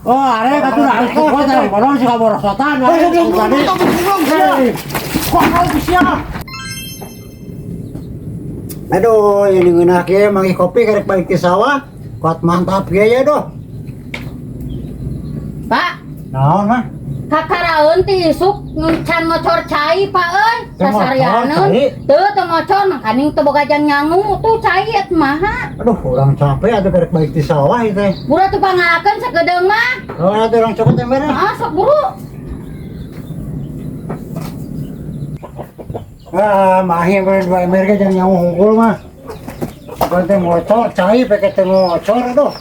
Oh, arek atuh harus kuat yang bodoh sih kaborosotan. Aduh, ini ngeunah kieu manggih kopi karek balik ti sawah. Kuat mantap kieu ya doh. Pak, Naon mah? kakaraeun ti isuk can ngocor cai Pak euy. Teu ngocor Sasarianeun. cai? Teu teu ngocor makaning teu boga jang nyangu tuh cai et maha. Aduh, urang capek atuh karek balik ti sawah ieu teh. Buru tuh pangalakeun sakedeung mah. Oh, atuh urang cokot ember. Ah, sok buru. Ah, mahi ember dua ember ge jang nyangu hungkul mah. Bukan teh ngocor cai peke teh ngocor aduh.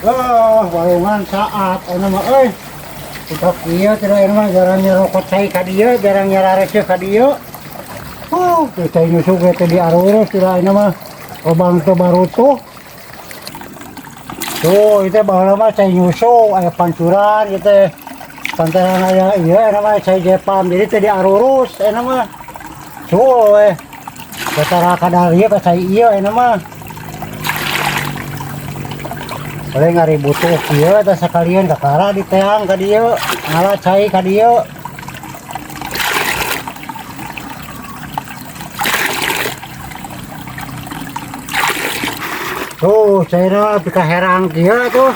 Oh, walungan saat anu mah euy. Udah kieu tidak anu mah jarang nyerokot cai ka dieu, jarang nyarareseuh ka dieu. Oh, teu cai nyusuk ge teh diarurus tidak anu mah. Lobang teu barutuh. Tuh, itu baheula mah cai nyusuk aya pancuran ieu teh. Pantaran aya ieu anu mah cai jepam, jadi teh diarurus anu mah. Tuh we. Batara kadar ieu ka cai ieu anu mah. Boleh ngaributuh kieu teh sakalian kakara di teang ka dieu, ngala cai ka dieu. Tuh, caina pika herang kieu tuh.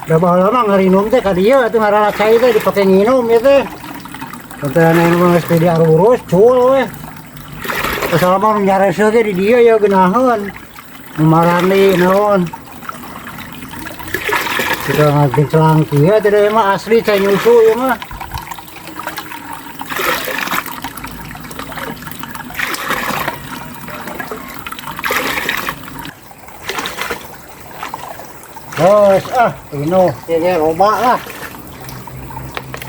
Da baheula mah ngarinum teh ka dieu atuh ngarala cai teh dipake nginum ieu teh. Lantaran anu mah geus teu diarurus cul we. Asal mah nu nyareseuh ge di dieu ya geunaheun. Nu marani naon. Kita ngagencelang kieu teh da mah asli cai nyusu ieu mah. Terus ah, ino, ieu loba lah.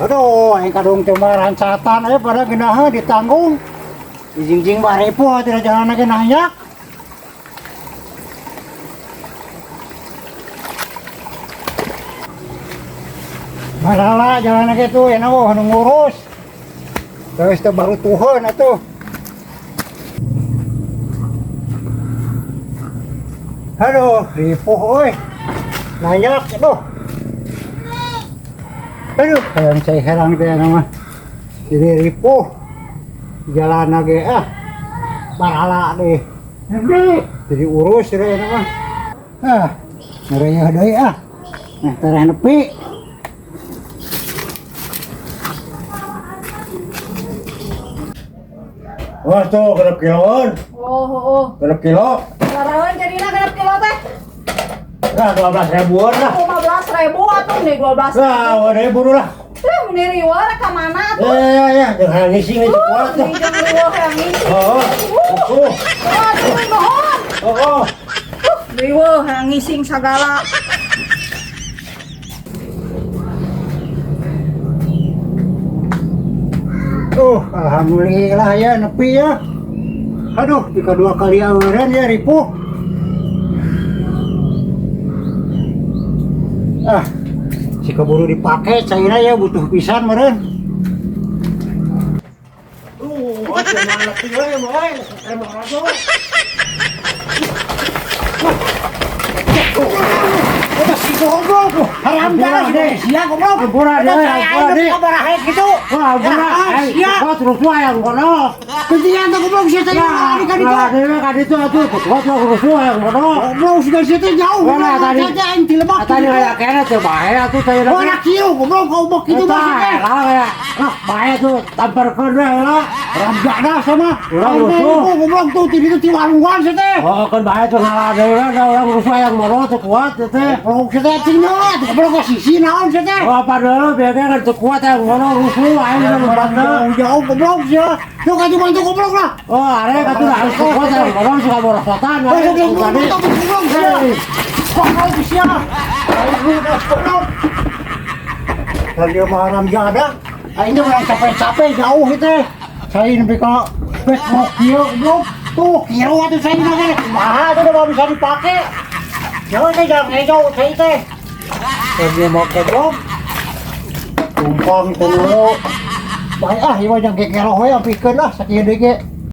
Aduh, aing kadung teh mah rancatan pada geunaheun ditanggung. Dijingjing barepo tidak jalan lagi nanya. Masalah jalan lagi tuh, enak wah, nu ngurus. Terus teh baru tuhan atuh. Aduh, ripuh euy. Nanyak, aduh. Aduh, hayang cai herang teh mah. Jadi ripuh. Jalan lagi ah. Barala deh. Jadi urus deh enak mah. Ah, ngereyeh deui ah. Nah, tereh nepi. Wah, tuh genep kiloan. Oh, oh, oh. Genep kilo. Larawan jadina genep kilo teh. Nah, 12 ribuan lah. 15.000 atuh nih 12.000. Nah, 2.000 dulu lah. Eh, meni riweuh rek ka mana atuh? Ya, ya, ya, jangan ngisi ngisi kuat tuh. Jangan riweuh yang ngisi. Oh, oh, Aduh, nuhun. oh, oh. Riweuh yang ngising sagala. Alhamdulillah ya nepi ya. Aduh, jika dua kali awuran ya ripuh. Ah, si keburu dipakai cairnya ya butuh pisan meureun. Jangan nepi we, boy. Terima kasih. Udah si goblok, haram jalan deh, sia goblok. Ampura deh, ampura deh. Kabar gitu. Wah, ampura. Sia. Kau terus wae yang kono. Kejian tuh goblok sia teh Ya, kan itu. nah, dewe kan itu atuh kuat mah terus wae yang kono. Goblok sudah sia teh jauh. Wah, tadi. Aing di lebak. Tadi kayak kene teh bae atuh saya. Oh, anak kieu goblok kau bok itu Eta, mah teh. lah kayak lah bae tuh tamparkeun we lah. Ramjana sama. Urang rusuh. Goblok tuh ti ditu ti walungan sia teh. Oh, kan bae tuh ngalah dewe da urang rusuh yang mono teu kuat teh. Goblok sia teh cing naon atuh goblok ke sisi naon sia teh. Oh, padahal biasanya kan teu kuat yang mono rusuh aing nu bandel. Jauh goblok sia. Tuh ka bantu goblok lah. Oh, arek atuh harus kuat yang mono suka borosotan. Oh, goblok goblok sia. Kok kau sia? Goblok. Kalau dia mah haram jadah, aing teh urang capek-capek jauh itu. Saya nepi ka bes mau kieu goblok. Tuh kieu atuh saya mah teh. Kumaha atuh udah bisa dipake. Jangan teh jangan ngejo saya teh. Kalau dia mau goblok. Tumpang teh dulu. Baik ah, ieu mah jang kekeroh we ampikeun lah sakieu deui ge.